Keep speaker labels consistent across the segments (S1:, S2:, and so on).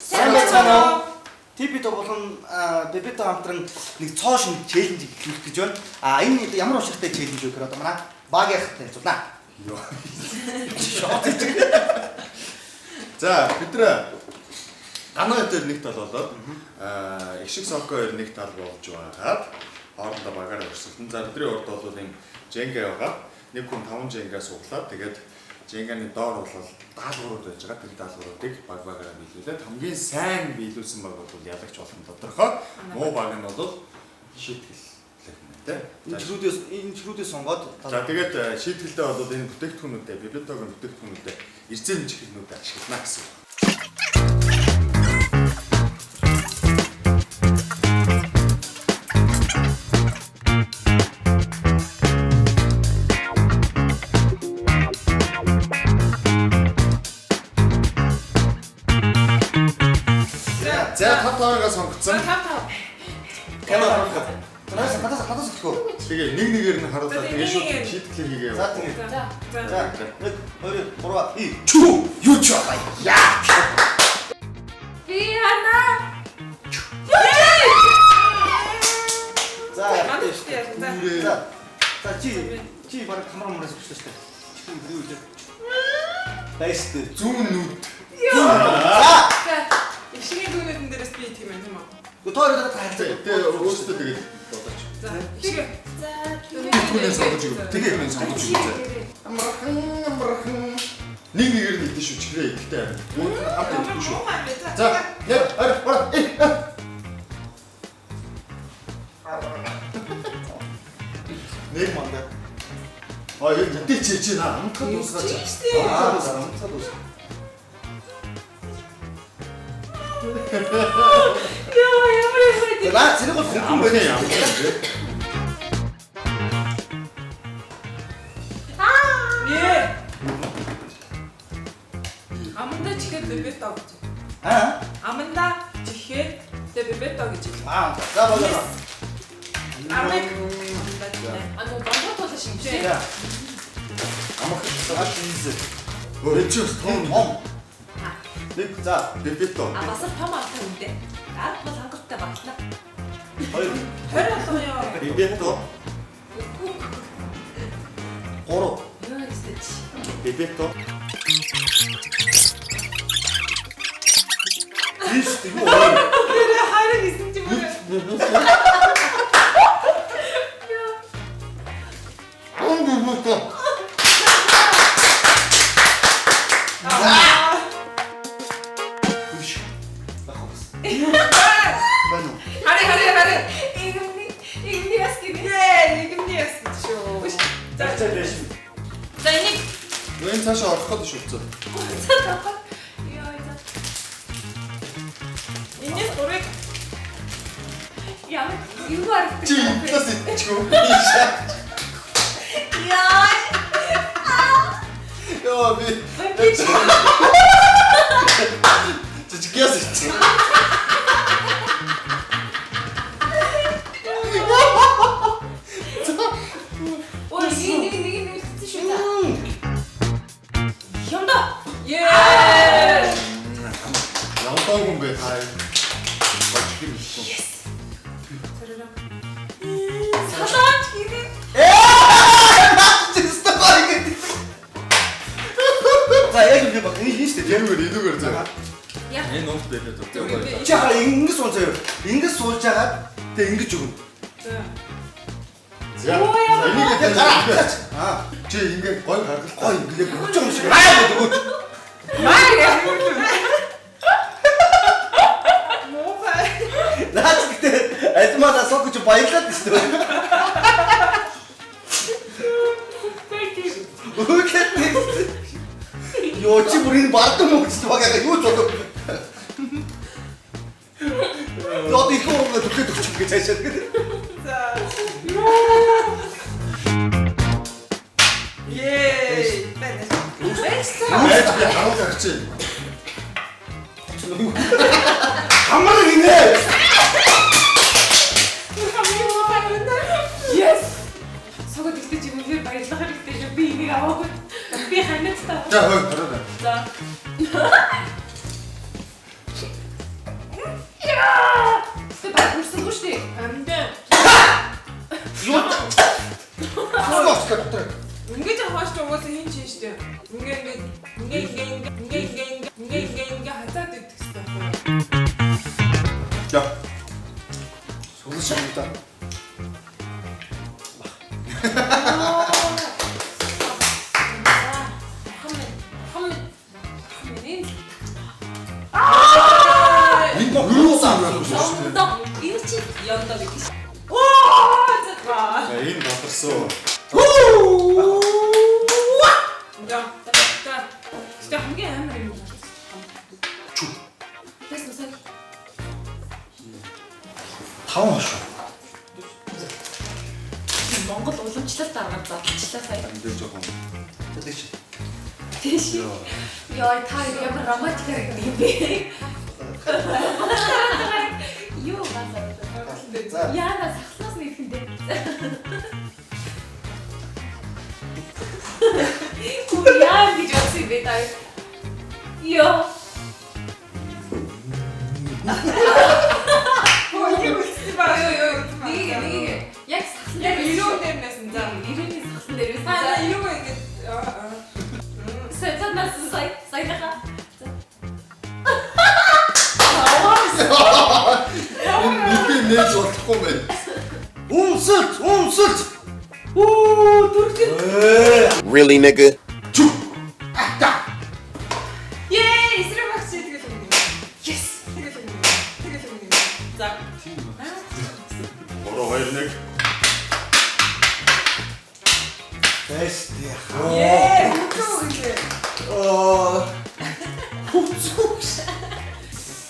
S1: Сайн байцгаана уу? Типито болон Бебето хамтран нэг цоо шинэ challenge эхлүүлэх гэж байна. А энэ ямар учиртай challenge вэ гэхээр одоо манай багийнх танилцуулна.
S2: Йоо.
S1: Шот хийж.
S2: За бид нэр Ганаа хоёр нэг тал болоод их шиг Соко хоёр нэг тал болж байгаад хоорондоо багаараа өрсөлдөн. За бидний урд бол энэ Jenga байгаа. Нэг хүн 5 Jenga суглаад тэгээд Jenga-ны доор бол даалгаврууд байж байгаа. Тэр даалгавруудыг баг багаараа биелүүлээд хамгийн сайн биелүүлсэн баг бол ялагч болох нь тодорхой. Муу баг нь бол шийтгэл лэх юм тий.
S1: Энэ чирүүдээс сонгоод
S2: За тэгээд шийтгэлдээ бол энэ бүтээгдэхүүнүүдээ, библиотекийн бүтээгдэхүүнүүдээ эрзэн чихрнүүдээ ашиглана гэсэн үг. За 5 5-ыг сонгоцсон.
S3: 5 5.
S1: Камера харуулах. Надаас надаас надаас өгөх үү?
S2: Тэгээ нэг нэгээр нь харуулаад
S3: За,
S2: тэгээ шууд
S3: нэг нэгээр.
S2: шийтгэл хийгээ.
S1: За тэгээ.
S3: За.
S1: За
S3: За.
S1: 1 2 3 и чү юу ч байгаа. Яа.
S3: Би хана.
S1: За.
S3: Манай ихтэй яасан. За.
S1: За. За чи баг камера мөрөөс өгчлээ шүү дээ. Чи юу үлээ? Байсты.
S2: Зүүн нүд.
S1: За.
S3: За. Их шигийн дүүнүүдэн дээрээс би тийм юм тийм үү?
S1: Тоо хоёр та харилцаа.
S2: Тэгээ өөрөөсөө тэгээд бодооч.
S3: За. Их шиг.
S4: За.
S2: Түүнээ сонгож өгөө. Тэгээ түүнээ сонгож өгөө. Амархан амархан. Нэг нэгээр нь идэн шүү. Чихрээ идэхтэй. Бүгд нь хамт идэхгүй шүү.
S3: За.
S2: За, яг арай арай. Нэг
S1: манда.
S2: А яг идэх чи чи наа амтхад дуусгаач.
S3: Тийм шүү дээ.
S1: Аа, амтхад дуусгаа.
S3: Яа, ямар юм бэ?
S1: За, цэнийг бол хөнгөн
S2: Амархан
S1: байна.
S2: юм.
S3: Ээ. Аманда чихээд бебето гэж.
S1: Аа.
S3: Аманда чихээд тэгээ бебето гэж.
S1: Аа, за болоо.
S3: Амыг аманда чихээ.
S4: А нөө дондор туулаа шинжээ.
S1: За,
S2: Амархан.
S1: за чиз.
S2: Өө чи бас том
S1: Том. Нэг за,
S2: Бебето.
S4: А бас л том алтай үндэ. Ард бол хангалттай багтлаа.
S1: хоёр,
S3: 20 болгон ёо.
S2: Бебето.
S1: гурав.
S4: Юу гэсэн чи.
S2: Бебето.
S1: Тийш юу вэ?
S3: Тэр харин гэсэн чи мөр.
S2: Ам бебето.
S1: Тийш. Бах бас. Байна уу?
S3: Хари хари хари.
S4: Игэмний игэмний яс гинэ.
S3: Ээ, игэмний яс гэж шүү.
S1: За,
S3: За.
S1: за дэш.
S4: За энийг
S2: Энэ цаашаа орох гээд шүү цоо.
S4: ёо за.
S3: Энэс гурыг
S4: Ямар юу харагддаг.
S2: Чи талаас идчихв.
S4: Яа.
S2: Йоо би
S4: Би чи
S2: жижигээс идчих.
S4: Ой нэг нэг нэг нэг үлдсэн шүү за. Юмдо.
S3: Ее.
S2: Явдаагүй юм бэ та. Божиг юм шүү.
S3: Цараа.
S4: Салаач гинэ.
S1: Чи стопор ингэ. За, яг юм баг. Энэ шүү дээ.
S2: Энэгээр энэгээр зөө.
S4: Яа.
S2: Энэ уут бебето.
S1: Чи хараа ингэж сууж заяа. Ингэж сууж хагаад тэгээ ингэж өгнө.
S3: За.
S2: За. Энийг
S1: Тэгээ гараа. Аа,
S2: чи ингээ гой гаргалтай.
S1: гой ингэ яг өгч байгаа юм шиг. Аа гэдэг өгөөч.
S3: Маа яа. Муухай.
S1: Наач гэтээ альмаа сок гэж баярлаад шүү дээ. Өгөөд. Йоо чи бүр энэ бардам өгч байгаа юу ч болов. Одоо их ургаа түлхээд өгчих гэж цаашаа.
S3: За. Ее. Байна.
S4: Баярлалаа.
S2: Байж би харуул гарч.
S1: Хамар гинэ.
S3: Хамгийн муухай юм да.
S4: Yes. Согод ихтэй чи үнээр баярлах хэрэгтэй шүү. Би энийг аваагүй. Би ханадтай.
S2: За хой хараа.
S4: За. Гэтэ баг хүрсэнгүй шүү дээ.
S3: Амдаа.
S1: Юу? Хаа дотор.
S3: Ингэж аваач ч угаасаа хин чинь шүү дээ. Ингээ ингээ ингээ ингээ ингээ ингээ ингээ ингээ ингээ хазаад идэх хэрэгтэй байхгүй юу?
S2: За.
S1: Сүүлэн шагнаа.
S2: Энэ юу самрах шүү дээ.
S4: Энэ чи ёндоо гэдэг шүү.
S3: Оо за.
S2: За энэ болорсон.
S3: За. За. Гэтэ хамгийн амар юм байна.
S1: Чү.
S4: Тэс нүсэл.
S1: 5 хошуу.
S4: Монгол уламжлалт аргаар задлчлаа сая.
S2: Энд жоохон.
S1: За тийш.
S4: Тийш. Йоо та ямар романтик харагддаг юм бэ? Юу базаа.
S1: За.
S4: Яна сахлаас нэхэндээ. Үгүй яа гэж бодсон юм бэ та? Йоо.
S3: Хөө ингэ үлдсэн ба.
S4: Йоо ёо. Нэг нэг яг сахлан
S3: Яг
S4: дээр
S3: ирүүн дээр нэсэн за.
S4: Ирүүний сахлан дээр байсан.
S3: Аа ирүүн ингэ аа.
S4: Сая сая саяха.
S2: Энэ нэгэн нээж болохгүй юм байна.
S1: Үнсэлт, үнсэлт.
S3: Оо дүрхэн.
S5: Really, nigga?
S2: Чү.
S3: Ее, эсрэг багш тэгэл юм.
S4: Yes.
S3: Тэгэл юм. Тэгэл юм. За.
S2: 3 2 1.
S1: Тэс тий.
S3: Ее, хүчүү гэлээ.
S1: Оо. Хүчүү.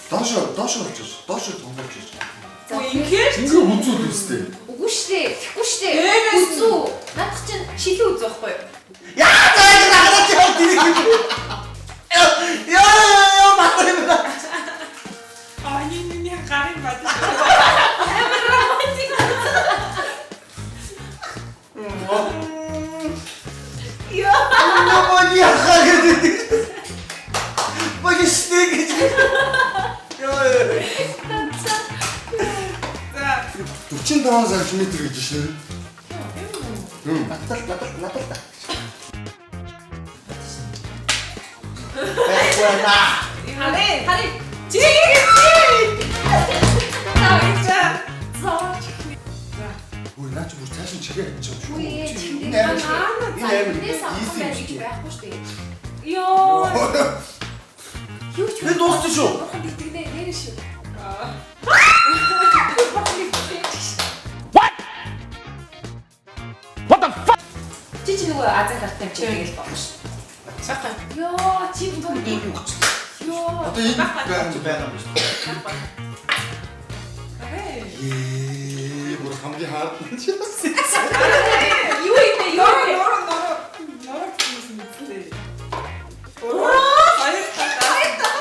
S2: Доошо доошо болж байна. Доошо томболж байна.
S3: Үгүй ингээр
S2: Ингээ хүзүүл үстэй.
S4: Үгүй штэ. Тэгэхгүй штэ.
S3: Ээвээс
S4: Үзүү. Наадах чинь шилэн үзүү байхгүй юу?
S1: Яа заа хараад яа тэрийг. Яа яа матар юм да.
S3: Аа энэ миний гарын бад.
S4: Амар романтик. Йоо.
S1: Нөгөө яхаа гэдэг. Багштэй гэж. Яа.
S3: За.
S2: 45 см гэж шин.
S1: Натал натал натал та. Байхгүй наа.
S3: Харин.
S4: Харин.
S3: Чи.
S4: За.
S3: За.
S4: За.
S3: За.
S2: Үгүй наа чи бүр цааш нь чигээ хийчих юм шүү.
S4: Үгүй ээ.
S1: Энэ амар. Энэ амар.
S4: Энэс авах
S1: Easy
S4: байх
S1: юм
S4: гэж
S1: шиг.
S4: байхгүй штэ. Йоо. Юу ч
S1: Би дууссан шүү.
S4: Бурхан итгэнэ нэр шүү.
S3: Аа.
S4: Бурхан итгэнэ. What? What the fuck? Чи чи нөгөө азан гартай юм чи тэгэл болно шүү.
S3: Баха.
S4: Йоо, чи бүр Йоо.
S2: Одоо энэ байгаа юм
S1: байгаа юм шүү.
S3: Ахэ.
S2: Ээ бүр хамгийн хаад нь чи.
S4: Юу юм бэ? Юу
S3: Нороо
S4: юм бэ?
S3: нороо нороо нороо гэсэн юм мэтлээ. Оо. Баярлалаа.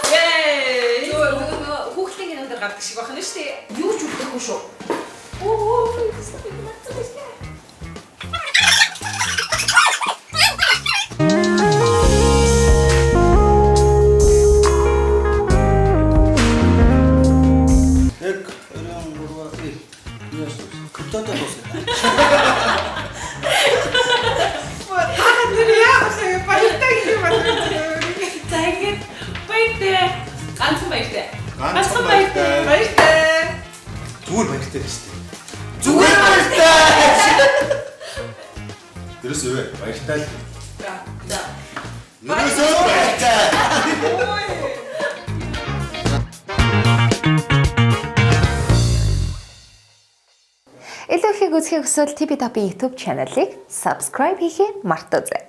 S3: Ее.
S4: Нөгөө хүүхдийн кинон дээр гардаг шиг байна шүү дээ. Юу ч үгдэхгүй шүү. Оо, наацсан шүү дээ.
S1: Нэг, хоёр, гурав, юу яаш вэ? Криптотой дуусна.
S3: Та нэр яах вэ? Баяртай гэх юм байна.
S4: За ингээд баяртай. Ганцхан баяртай.
S2: Ганцхан баяртай.
S3: Баяртай.
S1: Зүгээр баяртай шүү дээ. Зүгээр баяртай.
S2: Ерөөс юу вэ? Баяртай л.
S3: За.
S4: За.
S2: Ерөөсөө баяртай.
S3: Ой.
S6: Илүү ихийг үзэхийг хүсвэл TV Top-ийн YouTube channel-ыг subscribe хийхээ мартаоцай.